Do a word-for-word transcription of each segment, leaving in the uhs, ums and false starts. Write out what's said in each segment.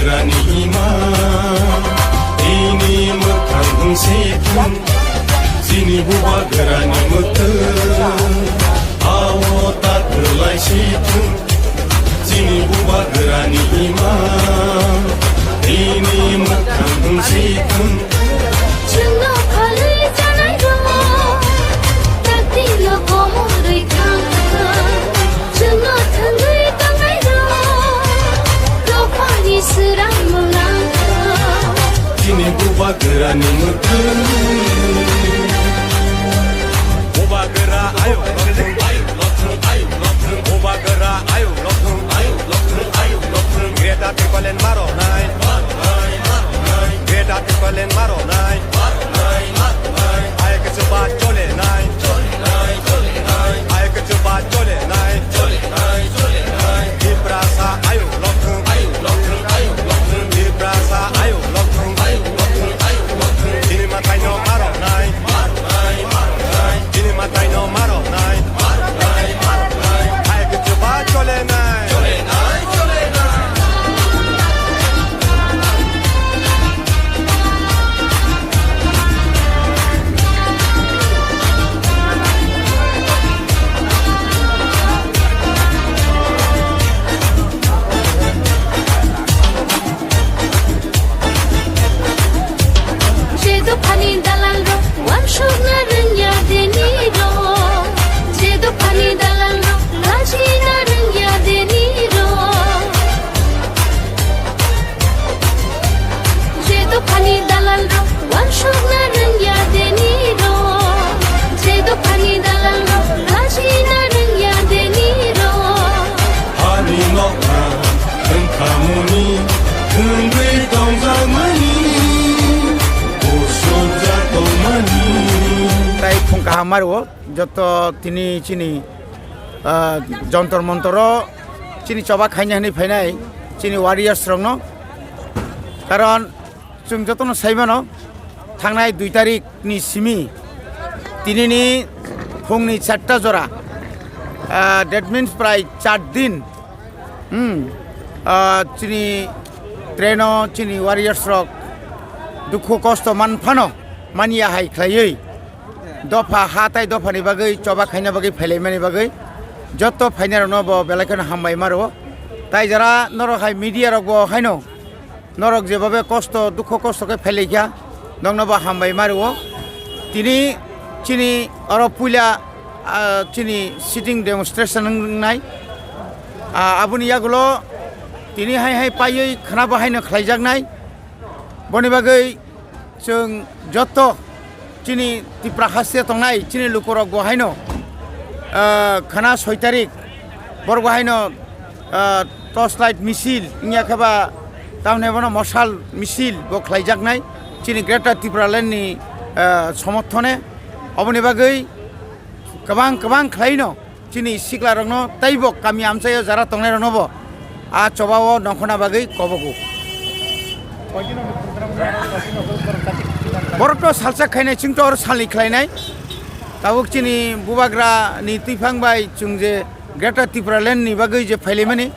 Rani ima, ini mwkhang hwngsi thung, chini bubagrani mwkhwng, ao ta kwlai si thung, chini bubagrani ima, ini mwkhang hwngsi thung. Chwngno phalwi chanai rok, taktino komorwi thang thang. Chwngno thwngwi tongnairok, dophani swrang mwlang. Chini bubagrani mwkhwng. Bubagra ayuk lothwng, ayuk lothwng, ayuk lothwng. Bubagra ayuk lothwng, ayuk lothwng, ayuk lothwng. Greater Tipraland maronai, maronai, maronai. Greater Tipraland maronai, maronai, maronai. Ayuk chuba cholenai. Ai kachwba cholenai, cholenai, cholenai. Tiprasa ayuk lothwng, ayuk lothwng, ayuk lothwng. Tiprasa ayuk lothwng, ayuk lothwng, ayuk lothwng. Chini mwtaino maronai, maronai, maronai. Chini mwtaino maronai, maronai, maronai. Ai kachwba cholenai, cholenai, cholenai. Je dophani dalalrok wansukna rwngya deni rok. Je dophani dalalrok lachina rwngya deni rok. Je dophani dalalrok wansukna rwngya deni rok. Je dophani dalalrok lachina rwngya deni rok. Hani nokha wngkhamuni thwngwi tongjakmani, usukjak tongmani. Tai phung kaham mario, joto tini chini, ah, Jontor Montoro chini choba khaina hwnwi phainai chini warriors rokno. Karon chwng jotono saimano, thangnai dui tarik ni simi, tinini phungni charta jora, ah, that means prai char din, hmm, ah, chini traino chini warriors rok dukhu kosto man phano manya hai khlaiwi dopha ha tai dophani bagwi choba khaina bagwi phailaimani bagwi joto phainairokno bo belai kheno hambai ma rwo. Tai jara norok hai media rok bo haino norok jebabe kosto, dukho kosto khe phailaikha, nokno bo hambai ma rwo. Tini chini oro puila, ah, chini sitting demonstration wngnai. Ah, aboni yagulo tini hai hai paiwi khana bo haino khlaijaknai. Boni bagwi chwng joto chini Tipra haste tongnai chini lukurok bo haino, ah, khana soi tarik borok bo haino, ah, torch light misil wngya khe ba tamni bono mosal misil bo khlaijaknai chini Greater Tipraland ni, ah, somorthone. Oboni bagwi kwbang kwbang khlaino chini siklarokno teibo kami amchaio jara tongnairokno bo a chobao nongkhorna bagwi kobogo. Borok to salsa khainai, chwng to oro salni khlainai. Tabuk chini bubagra ni twiphang bai chwng je Greater Tipraland ni bagwi je phailaimani,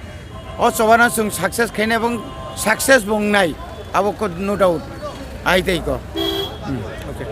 o chobano chwng success khainai ebong success bo wngnai, abo ko no doubt. Ai tei ko. Hmm, okay.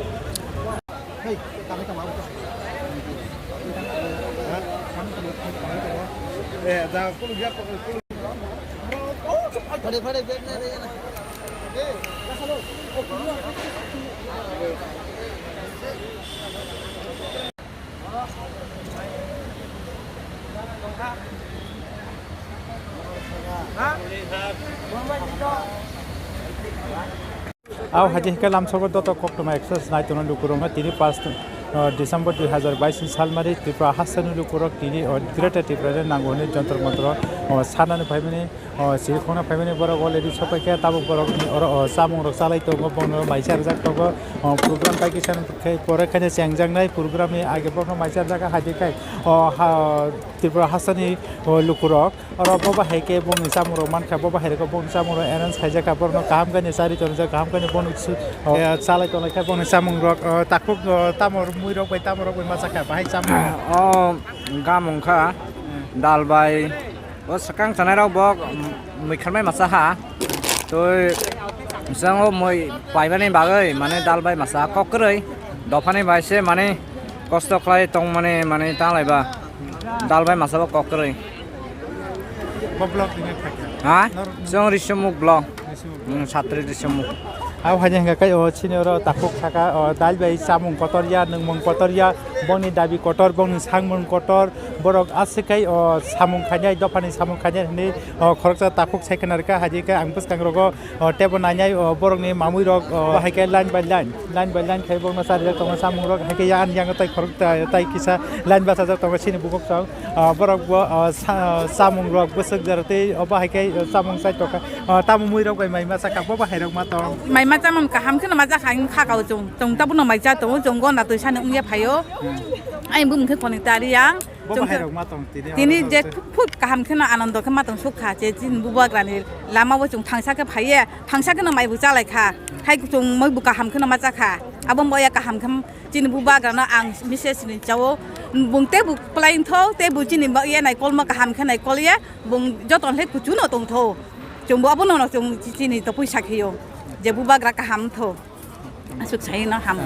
Aw haji hingke lamsogo doto koktwma exercise nai tono lukurokno tini pas, uh, December dui hazar bais ni salmari Tripura hasteni lukurok tini, uh, Greater Tipraland nango hwnwi Jontor Montoro, uh, sanani phaimani, uh, siri khongna phaimani borok already sopaikha tabuk borokni oro, uh, chamungrok chalai tongo bono maisa rijak tongo, uh, program bai kisa khe pore khaino chengjaknai program ni age borokno maisa rijak hai khe, uh, ha, Tripura hasteni, uh, lukurok. Oro bo bahai khe bongni chamungrok mankha, bo bahai rokhe bongni chamungrok arrange khaijak kha, borokno kaham khe ni charwi tonijak, kaham khe ni bongni su-, o, eh, chalai tonwi khe bongni chamungrok, o, takhuk, o, tamo muirok bai, tamorok bai ma chakha, bahai chamung. O gam wngkha dal bai, o swkang chanairok bo, mm, mui kharmai ma chaha. Twi bisingo mui paimani bagwi mane dal bai masa kok kwrwi dophani bai se mane kosto khlai tongmani mane tanglaiba dal bai masa bo kok kwrwi. Bo block ni kha khe? Ha? Nor- Chwng Risumuk block. Risumuk. Hmm, satri Risumuk. Abo hai hwnka kai o chini oro takhuk saka o dal bai chamung kotor ya, nwngmung kotor ya, bongni dabi kotor, bongni sangmung kotor, borok aswk kai o samung khainai, dophani samung khainai hwnwi o khoroksa takhuk sai khna rwkha, hai khe ang bwskang rogo o tebo nainai o borokni mamui rok o hai khe line by line, line by line khai borokno charijak tongo samung rok, hai khe yang yang tai khorok tai kisa line bachajak tongo chini bukuk song. Ah, borok bo, ah, sa-, samung rok bwswk jora tei obo hai khe, ah, samung chai tongkha. Ah, tamo mui rok bai mai masa kha, bo bahai rok ma tong. Mai ma chamung kaham kheno ma jakha, ang kha kao chwng. Chwng tabukno mai cha tongo, chwng gona twi sani wngya phaio. Hmm. Ai bumung khe konik tari ya. Bo Chwng bahai khe rok ma tong tini tini oro je tong. Phut kaham kheno anondo khe ma tong sukha, je chini bubagrani lama bo chwng thangsa khe phaiye, thangsa kheno mai bo chalai kha. Hai chwng moi bo kaham kheno ma cha kha. Abo mo ya kaham khe Chini bubagrano ang message ni chao, bung tei bu plai tho, tei bu chini ba ye nai kolma kaham khe nai kol ye, bung joton le kuchuno tong tho. Chwng bo abono no chwng chi-, chini to puisa khiyo. Je bubagra kaham tho. Aswk sai no ham.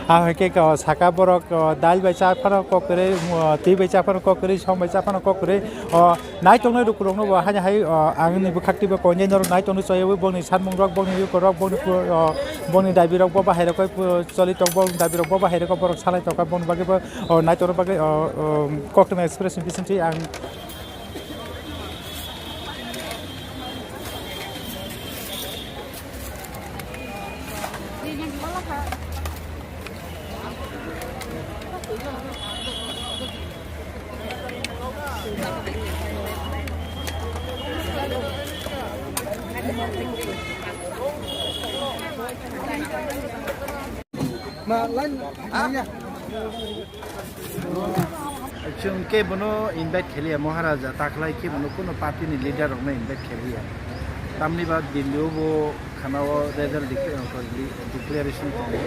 Ah, hai khe ko saka borok, o, dal bai cha phano kok kwrwi, o, twi bai cha phano kok kwrwi, som bai cha phano kok kwrwi, o, Nai tongnai lukurokno bo haino hai, o, ang ni bwkhak twibo koinai norok nai tongwi choyawi bongni sanmungrok, bongni lukurok, bongni pu-, o, bongni daibirok bo bahai rokoi pu-, choli tong, bongni daibirok bo bahai rokoi borok salai tongkha, bongni bagwi bo, o, nai tongna bagwi, o, o, Koktwma Express ni bisingtwi ang. Ma line ya. Chwng kebono invite kheliya Maharaja, takhlai kebono kuno party ni leader rokno invite kheliya. Tamni ba Delhi o bo khana o result declare-, declaration tongo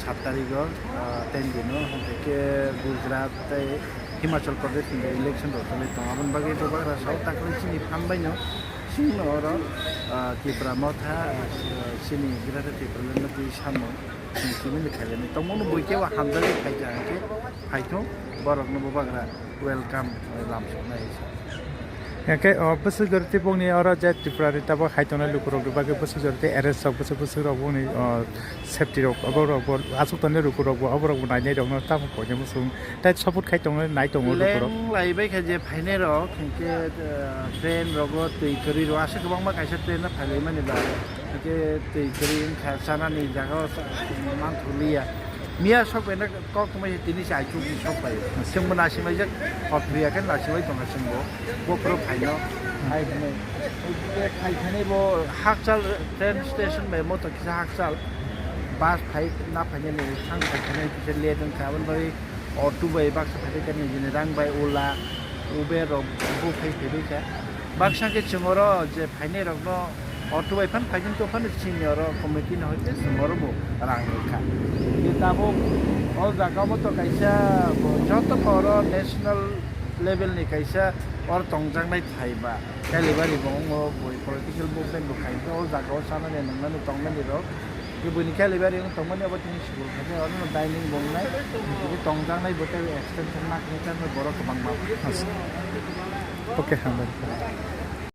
sat tarikh o, ah, ten din o, hwnkhe Gujarat tei Himachal Pradesh ni election rok choli tongo. Aboni bagwi bo bagra sao takhlai chini phan baino chwngno oro, ah, Tipra Motha, ah, chini Greater Tipraland no twi samung. Chwng chimini khailani tongmani bui khe o hamjagwi phaikha hwnkhe phaithung borokno bo bagra welcome lamsoknai. Hwnkhe o bwswk jora tei bongni oro je Tripura ni tabuk hai tongnai lukurokni bagwi bwswk jora tei arrest rok bwswk bwswk rok bongni o safety rok obo rok bo aswk tongnai lukurok bo obo rok bo nainai rokno tamo koinai muchung tei support khai tongnai nai tongo lukurok. Leng laibai kha je phainai rok hwnkhe, eh, train rogo twi kwrwi rok aswk kwbangma kaisa train no phailaimani ba. Hwnkhe twi kwrwi wngkha, chanani jaga o cha-, manthogliya. Miya sok bai no kok tongmani tini se aichuk ni sok bai. Chwngbo nasimajak, hor thwiya khe nasimai tongkha chwngbo. Bo phuru phaino. Hai hwnwi. Khai thani bo Hakchal train station bai moto kisa Hakchal. Bus phai na phainani thang khai thani kisa late wngkha. Aboni bagwi auto bai baksa phaibai kha nini rang bai Ola, Uber rok bo phai phaibai kha. Baksa khe chwng oro je phainai rokno auto bai phan phaikhe to phano chini oro committee ni hoite chwng oro bo rang rwkha. Je tabuk o jaga o to kaisa bo joto khe oro national level ni kaisa oro tongjaknai thai ba Kalibari bo wngo, boi political movement bo khai khe o jaga o chanani nwngnani tongnani rok. Buini Kalibari wng tongmani abo tini sikul khai khe oro dining bo wngnai, tini tongjaknai bo tei extension ma khai khe borok kwbangma. Acha. Okay, hambai.